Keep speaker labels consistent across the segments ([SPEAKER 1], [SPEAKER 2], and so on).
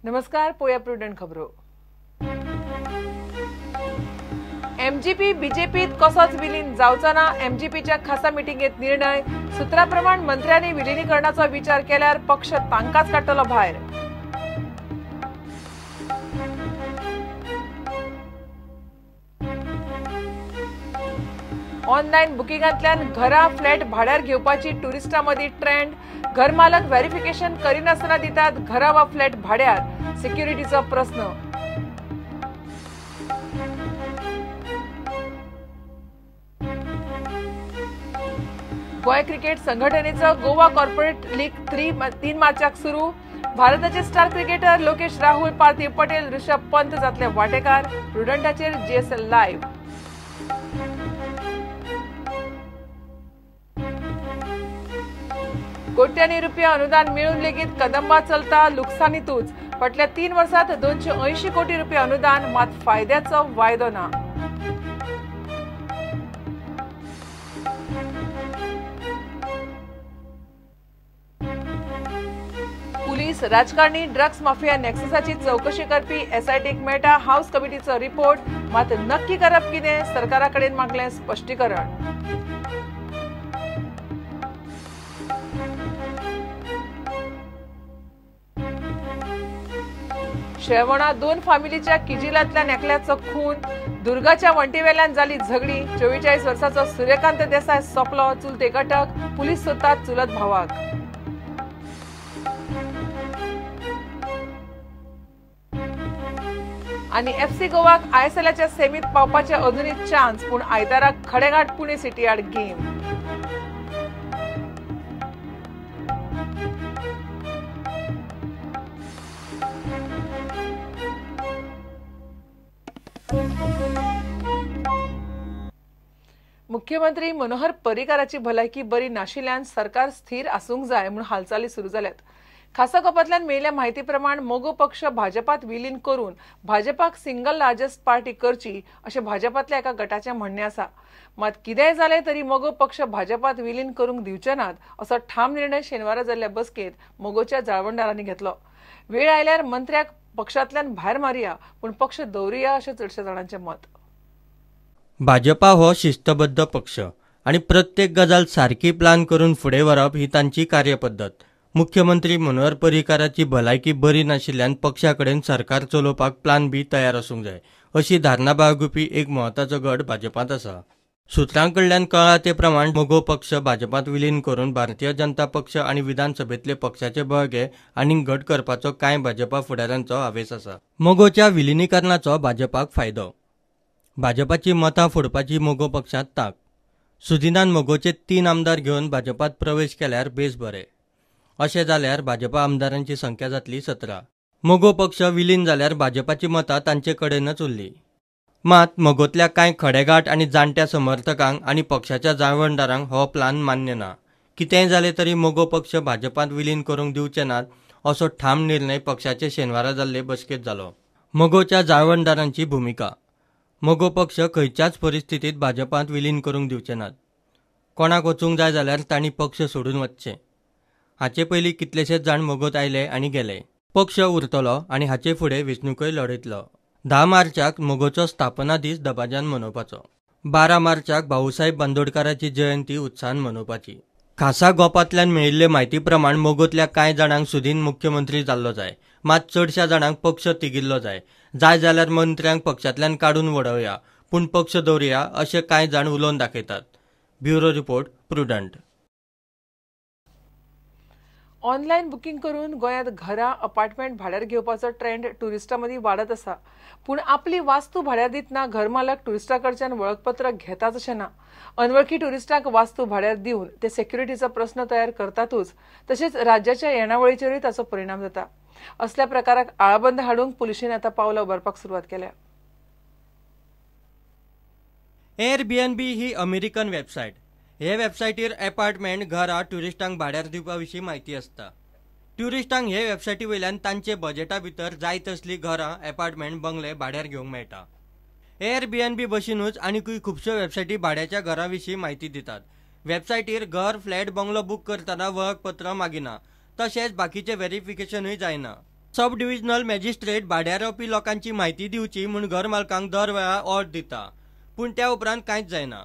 [SPEAKER 1] नमस्कार, पोया प्रुडंट खबरो. एमजीपी बीजेपीत कसोच विलीन जावचो ना, एमजीपीच्या खासा मिटिंगेत निर्णय. सूत्राप्रमाण मंत्र्यांनी विलिनीकरणाचो विचार केल्यार पक्ष तांकांच काडटलो भायर. ऑनलायन बुकिंगांतल्यान घरां फ्लॅट भाड्यार घेवपाची टुरिस्टां मदीं ट्रेंड. घरमालक व्हेरिफिकेशन करिनासतना दितात घरां वा फ्लॅट भाड्यार, सिक्युरिटीचो प्रस्न. गोंय क्रिकेट संघटनेचो गोवा कॉर्पोरेट लीग 3 मार्चाक सुरू. भारताचे स्टार क्रिकेटर लोकेश राहुल, पार्थिव पटेल, ऋषभ पंत जातले वांटेकार. प्रुडंटाचेर जीएसएल लायव्ह. कोट्यांनी रुपया अनुदान मेळून लेगीत कदंबा चलता लुकसाणीतूच. फाटल्या 3 वर्सात 280 कोटी रुपया अनुदान, मात फायद्याचो वायदो ना. पुलीस, राजकारणी, ड्रग्स माफिया नेक्ससाची चौकशी करपी एसआयटीक मेळटा हाऊस कमिटीचो रिपोर्ट, मात नक्की करप कितें, सरकारा कडेन मागलें स्पश्टीकरण. शेवणा 2 फामिलीच्या किजिलांतल्यान एकल्याचो खून. दुर्गाच्या वण्टीवेल्यान जाली झगडी. 44 वर्साचो सूर्यकांत देसाय सोंपलो, चुलते अटक. पुलीस सोदतात चुलत भावाक. आनी एफसी गोवाक आयएसएलाच्या सेमीत पावपाचे अजुनूय चान्स, पूण आयताराक खडेगांठ पुणे सिटी आड गेम. मुख्यमंत्री मनोहर पर्रीकाराची भलायकी बरी नाशिल्ल्यान सरकार स्थिर आसूंक जाय म्हूण हालचाली सुरू जाल्यात. खासा गोपांतल्यान मेळिल्ल्या म्हायती प्रमाण मगो पक्ष भाजपात विलीन करून भाजपाक सिंगल लार्जस्ट पार्टी करची अशें भाजपांतल्या एका गटाचें म्हणणें आसा. मात कितेंय जालें तरी मगो पक्ष भाजपात विलीन करूंक दिवचे नात असो ठाम निर्णय शेनवारा जाल्ल्या बसकेंत मगोच्या जाळवणदारांनी घेतलो. वेळ आयल्यार मंत्र्याक पक्षांतल्यान भायर मारया, पूण पक्ष दवरुया अशें चडशा जाणांचें मत.
[SPEAKER 2] भाजपा हो शिस्तबद्ध पक्ष आनी प्रत्येक गजाल सारकी प्लान करून फुडें व्हरप ही तांची कार्यपद्दत. मुख्यमंत्री मनोहर पर्रीकाराची भलायकी बरी नाशिल्ल्यान पक्षा कडेन सरकार चलोवपाक प्लान बी तयार आसूंक जाय अशी धारणा बाळगुपी एक म्हत्वाचो गट भाजपांत आसा. सुत्रां कडल्यान कळ्ळां ते प्रमाण मगो पक्ष भाजपांत विलीन करून भारतीय जनता पक्ष आनी विधानसभेंतले पक्षाचे बळगे आनीक घट करपाचो कांय भाजपा फुडाऱ्यांचो हावेस आसा. मगोच्या विलिनीकरणाचो भाजपाक फायदो. भाजपाची मतां फोडपाची मगो पक्षांत तांक. सुदिनान मगोचे 3 आमदार घेवन भाजपांत प्रवेश केल्यार बेस बरें. अशें जाल्यार भाजपा आमदारांची संख्या जातली 17. मगो पक्ष विलीन जाल्यार भाजपाची मतां तांचे कडेनच उरली. मात मगोंतल्या कांय खडेगांठ आनी जाणट्या समर्थकांक आनी पक्षाच्या जाळवणदारांक हो प्लान मान्य ना. कितेंय जालें तरी मगो पक्ष भाजपांत विलीन करूंक दिवचे नात असो ठाम निर्णय पक्षाचे शेनवारा जाल्ले बसकेंत जालो. मगोच्या जाळवणदारांची भुमिका. मगो पक्ष खंयच्याच परिस्थितीत भाजपांत विलीन करूंक दिवचे नात. कोणाक वचूंक जाय जाल्यार तांणी पक्ष सोडून वचचें. हाचे पयलीं कितलेशेच जाण मगोत आयले आनी गेले. पक्ष उरतलो आनी हाचे फुडें वेंचणुकय लढयतलो. 10 मार्चाक मगोचो स्थापना दीस दबाज्यान मनोवपाचो. 12 मार्चाक भाऊसाहेब बांदोडकाराची जयंती उत्साहान मनोवपाची. खासा गोपांतल्यान मेळिल्ले म्हायती प्रमाण मगोंतल्या कांय जाणांक सुदीन मुख्यमंत्री जाल्लो जाय, मात चडशा जाणांक पक्ष तिगिल्लो जाय. जाय जाल्यार मंत्र्यांक पक्षांतल्यान काडून वडोवया, पूण पक्ष दवरुया अशें कांय जाण उलोवन दाखयतात. Bureau report, Prudent.
[SPEAKER 1] Online booking करून गोंयांत घरां, अपार्टमेंट भाड्यार घेवपाचो ट्रेंड टुरिस्टां मदीं वाडत आसा. पूण आपली वास्तू भाड्यार दितना घरमालक टुरिस्टां कडच्यान वळखपत्र घेताच अशें ना. अनवळखी टुरिस्टांक वास्तू भाड्यार दिवन ते सेक्युरिटीचो प्रस्न तयार करतातूच, तशेंच राज्याच्या येणावळीचेरूय ताचो परिणाम जाता. असल्या प्रकाराक आळाबंद हाडूंक पुलिशेन आतां पावलां उबारपाक सुरवात केल्या.
[SPEAKER 2] एअरबीएनबी ही अमेरिकन वेबसायट. हे वेबसायटीर एपार्टमेंट, घरां ट्युरिस्टांक भाड्यार दिवपा विशीं म्हायती आसता. ट्युरिस्टांक हे वेबसायटी वयल्यान तांचे बजेटा भितर जाय तसलीं घरां, एपार्टमेंट, बंगले भाड्यार घेवंक मेळटा. एअरबीएनबी बशीनूच आनीकूय खुबश्यो वेबसायटी भाड्याच्या घरां विशीं म्हायती दितात. वेबसायटीर घर, फ्लॅट, बंगलो बूक करतना वळखपत्र मागिना, तशेंच बाकीचें व्हेरिफिकेशनूय जायना. सब डिव्हिजनल मॅजिस्ट्रेट भाड्यार रावपी लोकांची म्हायती दिवची म्हूण घर मालकांक दर वेळा ऑर्डर दिता, पूण त्या उपरांत कांयच जायना.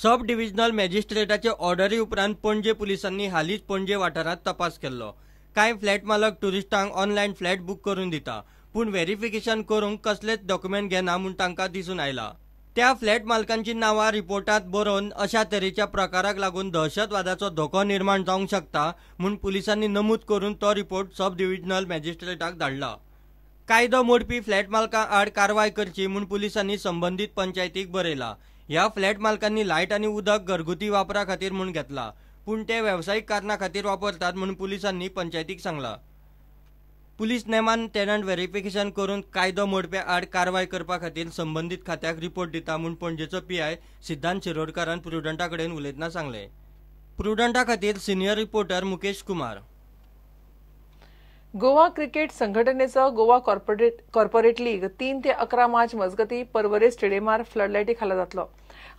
[SPEAKER 2] सब डिव्हिजनल मॅजिस्ट्रेटाचे ऑर्डरी उपरांत पणजे पुलिसांनी हालींच पणजे वाठारांत तपास केल्लो. कांय फ्लॅट मालक ट्युरिस्टांक ऑनलायन फ्लॅट बूक करून दिता, पूण व्हेरिफिकेशन करूंक कसलेच डॉक्युमेंट घेना म्हूण तांकां दिसून आयला. त्या फ्लॅट मालकांची नांवां रिपोर्टांत बरोवन अशा तरेच्या प्रकाराक लागून दहशतवादाचो धोको निर्माण जावंक शकता म्हूण पुलिसांनी नमूद करून तो रिपोर्ट सब डिव्हिजनल मॅजिस्ट्रेटाक धाडला. कायदो मोडपी फ्लॅट मालकां आड कारवाय करची म्हूण पुलिसांनी संबंदीत पंचायतीक बरयला. ह्या फ्लॅट मालकांनी लायट आनी उदक घरगुती वापरा खातीर म्हूण घेतला, पूण ते वेवसायीक कारणा खातीर वापरतात म्हूण पुलिसांनी पंचायतीक सांगला. पुलीस नेमान टेनंट व्हेरिफिकेशन करून कायदो मोडप्या आड कारवाय करपा खातीर संबंदीत खात्याक रिपोर्ट दिता म्हूण पणजेचो पीआय सिद्धांत शिरोडकारान प्रुडंटा कडेन उलयतना सांगलें. प्रुडंटा खातीर senior reporter Mukesh Kumar.
[SPEAKER 1] Goa cricket संघटनेचो गोवा कॉर्पोरेट लीग 3 ते 11 मार्च मजगती पर्वरे स्टेडियमार फ्लडलायटी खाला जातलो.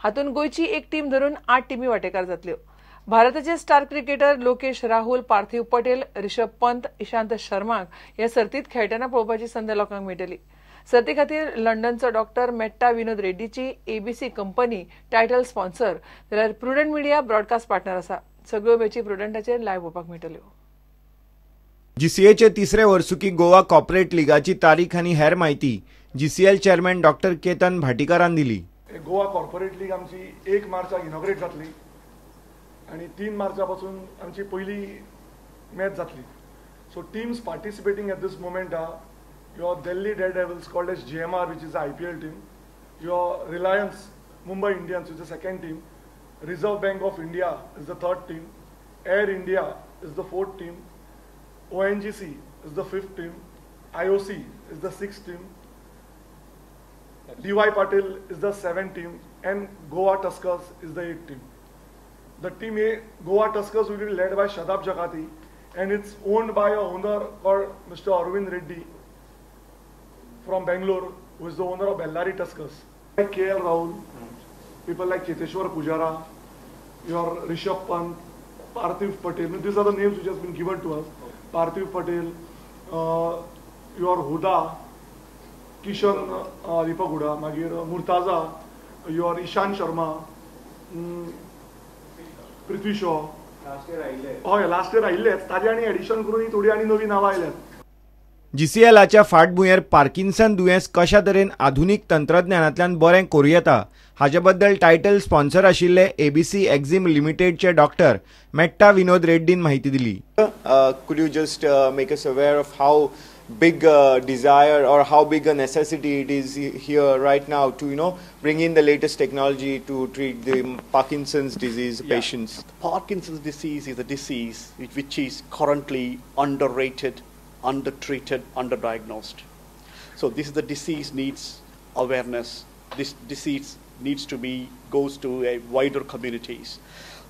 [SPEAKER 1] हातूंत गोंयची एक टीम धरून 8 टिमी वांटेकार जातल्यो. भारताचे स्टार क्रिकेटर लोकेश राहुल, पार्थिव पटेल, ऋषभ पंत, इशांत शर्माक ह्या सर्तीत खेळटना पळोवपाची संद लोकांक मेळटली. सर्ती खातीर लंडनचो डॉक्टर मेट्टा विनोद रेड्डीची एबीसी कंपनी टायटल स्पॉन्सर जाल्यार प्रुडंट मिडिया ब्रॉडकास्ट पार्टनर आसा. सगळ्यो मॅची प्रुडंटाचेर लायव्ह पळोवपाक मेळटल्यो.
[SPEAKER 3] जीसीएचे तिसरे वर्सुकी गोवा कॉर्पोरेट लिगाची तारीख आनी हेर म्हायती जीसीएल चेअरमॅन डॉक्टर केतन भाटीकारान दिली.
[SPEAKER 4] गोवा कॉर्पोरेट लीग आमची 1 मार्चाक इनॉग्रेट जातली आनी 3 मार्चा पासून आमची पयली मॅच जातली. So teams participating at this moment are your Delhi Daredevils called as GMR, which is IPL team, your Reliance Mumbai Indians which is second team, Reserve Bank of India is the third team, Air India is the fourth team, ONGC is the fifth team, IOC is the sixth team, DY Patil is the seventh team, and Goa Tuskers is the eighth team. The team A, Goa Tuskers, will be led by Shadab Jagati, and it's owned by a owner called Mr. Arvind Reddy from Bangalore, who is the owner of Bellary Tuskers. Like KL Rahul, people like Cheteshwar Pujara, your Rishabh Pant, Parthiv Patel. These are the names which has been given to us. Parthiv Patel, your Huda, Kishan Deepak Huda, Magir Murtaza, your Ishan Sharma, Prithvi Shaw. हय, last year आयिल्लेच, ताजे आनी addition करून ही थोडी आनी नवी नांवां आयल्यात.
[SPEAKER 3] जीसीएलाच्या फाटभुंयेर पार्किन्सन दुयेंस कशा तरेन आधुनीक तंत्रज्ञानांतल्यान बरें करूं येता हाचे बद्दल टायटल स्पॉन्सर आशिल्ले एबीसी एक्झिम लिमिटेडचे डॉक्टर मेट्टा विनोद रेड्डीन म्हायती दिली.
[SPEAKER 5] Could you just make us aware of how big a desire or how big a necessity it is here right now to, you know, bring in the latest technology to treat the Parkinson's disease patients?
[SPEAKER 6] Parkinson's disease is a disease which is currently underrated, undertreated, underdiagnosed. So this is the disease needs awareness. This disease needs to be goes to a wider communities.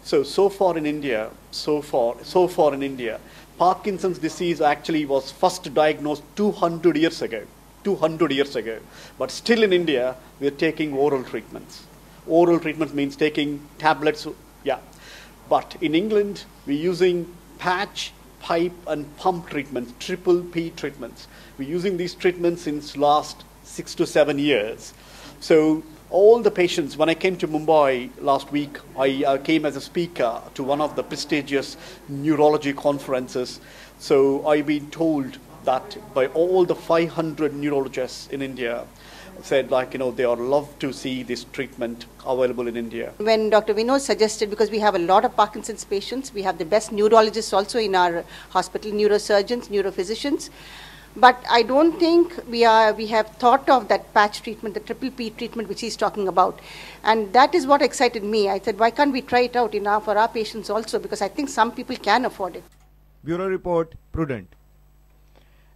[SPEAKER 6] So far in India, so far in India, Parkinson's disease actually was first diagnosed 200 years ago, 200 years ago. But still in India, we are taking oral treatments. Oral treatments means taking tablets, yeah. But in England, we're using patch, pipe and pump treatments, triple P treatments. We're using these treatments since last 6 to 7 years. So all the patients, when I came to Mumbai last week, I came as a speaker to one of the prestigious neurology conferences. So I've been told that by all the 500 neurologists in India said, like, you know, they are love to see this treatment available in India.
[SPEAKER 7] When Dr. Vinod suggested, because we have a lot of Parkinson's patients, we have the best neurologists also in our hospital, neurosurgeons, neurophysicians. But I don't think we have thought of that patch treatment, the triple P treatment which he's talking about. And that is what excited me. I said, why can't we try it out for our patients also? Because I think some people can afford it.
[SPEAKER 3] Bureau Report, Prudent.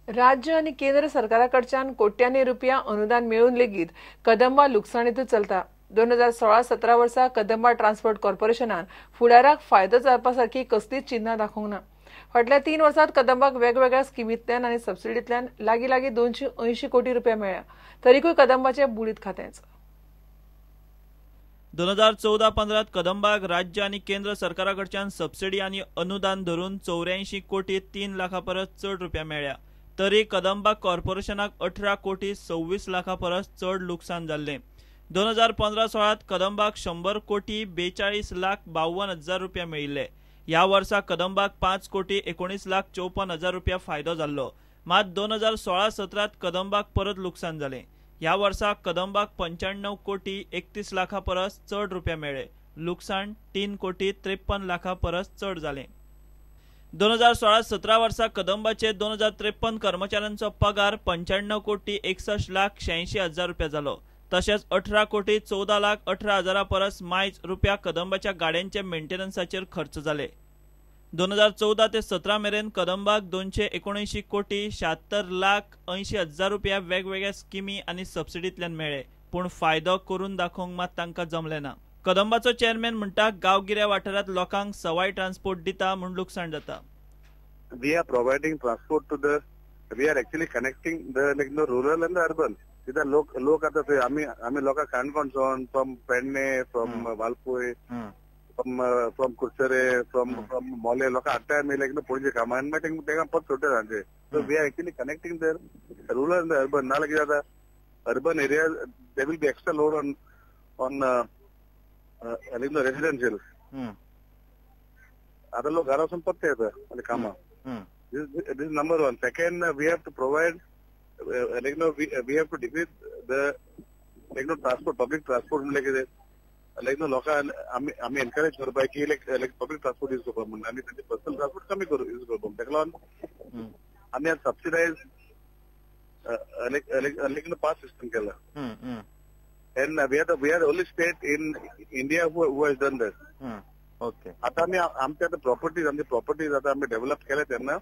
[SPEAKER 1] राज्य आणि केंद्र सरकाराकडच्यान कोट्यांनी रुपया अनुदान मेळून लेगीत कदंबा लुकसाणीतच चलता. 2016-17 वर्सा कदंबा ट्रान्सपोर्ट कॉर्पोरेशनान फुडाराक फायदो जावपा सारकी कसलीच चिन्हां दाखोवंक ना. फाटल्या 3 वर्सांत कदंबाक वेगवेगळ्या स्किमींतल्यान आनी सबसिडींतल्यान लागीं लागीं 280 कोटी रुपया मेळ्ळ्या, तरीकूय कदंबाचें बुडीत खातेंच.
[SPEAKER 8] 2014-15 कदंबाक राज्य आनी केंद्र सरकाराकडच्यान सबसिडी आनी अनुदान धरून 84 कोटी 3 लाखां परस चड रुपया मेळ्ळ्या. तरी कदंबा कॉर्पोरेशनाक 18 कोटी 26 लाखां परस चड लुकसाण जाल्लें. 2015-16 कदंबाक 100 कोटी 42 लाख 52 हजार रुपया मेळिल्ले. ह्या वर्सा कदंबाक 5 कोटी 19 लाख 54 हजार रुपया फायदो जाल्लो. मात 2016-17 कदंबाक परत लुकसाण जालें. ह्या वर्सा कदंबाक 95 कोटी 31 लाखां परस चड रुपया मेळ्ळे. लुकसाण 3 कोटी 53 लाखां परस चड जालें. 2016-17 वर्सा कदंबाचे 2053 कर्मचाऱ्यांचो पगार 95 कोटी 61 लाख 86 हजार रुपया जालो. तशेंच 18 कोटी 14 लाख 18 हजारा परस मायज रुपया कदंबाच्या गाड्यांच्या मेंटेनन्साचेर खर्च जाले. 2014 ते 17 मेरेन कदंबाक 279 कोटी 76 लाख 80 हजार रुपया वेगवेगळ्या स्किमी आनी सबसिडींतल्यान मेळ्ळे, पूण फायदो करून दाखोवंक मात तांकां जमलें ना. कदंबाचो चेअरमॅन म्हणटा गांवगिऱ्या वाठारांत लोकांक सवाय ट्रान्सपोर्ट दिता म्हूण लुकसाण जाता.
[SPEAKER 9] We are providing transport to the, we are actually connecting the like the rural and the urban. तिथं लोक लोक आता थंय आमी आमी लोकांक काणकोणच्यान, from Pedne, from Valpoi, from Curchorem, from Mollem लोकांक हाडटा आमी लायक पणजे कामां आनी मागीर तांकां परत सोडटा तांचे. So we are actually connecting the rural and the urban. नाजाल्यार कितें जाता, urban area there will be extra load on like the residential. आता लोक घरा वचून परते येता आनी कामां. This is number one. Second, we have to provide like no, we have to decrease the like no transport, public transport म्हणल्यार कितें, लायक नो लोकांक आमी आमी एनकरेज करपाक की like public transport use करपाक म्हणून आमी तांचे पर्सनल ट्रान्सपोर्ट कमी करू यूज करपाक. ताका लागून आमी आज subsidise like no pass system केला. And we are only state in India who has done that.
[SPEAKER 2] Okay.
[SPEAKER 9] आता आमी आमचे आतां प्रॉपर्टीज, आमचे प्रॉपर्टीज आतां आमी डेव्हलप केले तेन्ना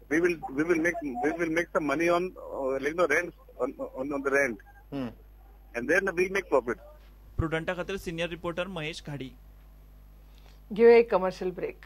[SPEAKER 9] we will make some money on like no rent, on the rent, and then we make profit.
[SPEAKER 8] प्रुडंटा खातीर सिनियर रिपोर्टर महेश घाडी.
[SPEAKER 1] घेऊया एक कमर्शियल ब्रेक.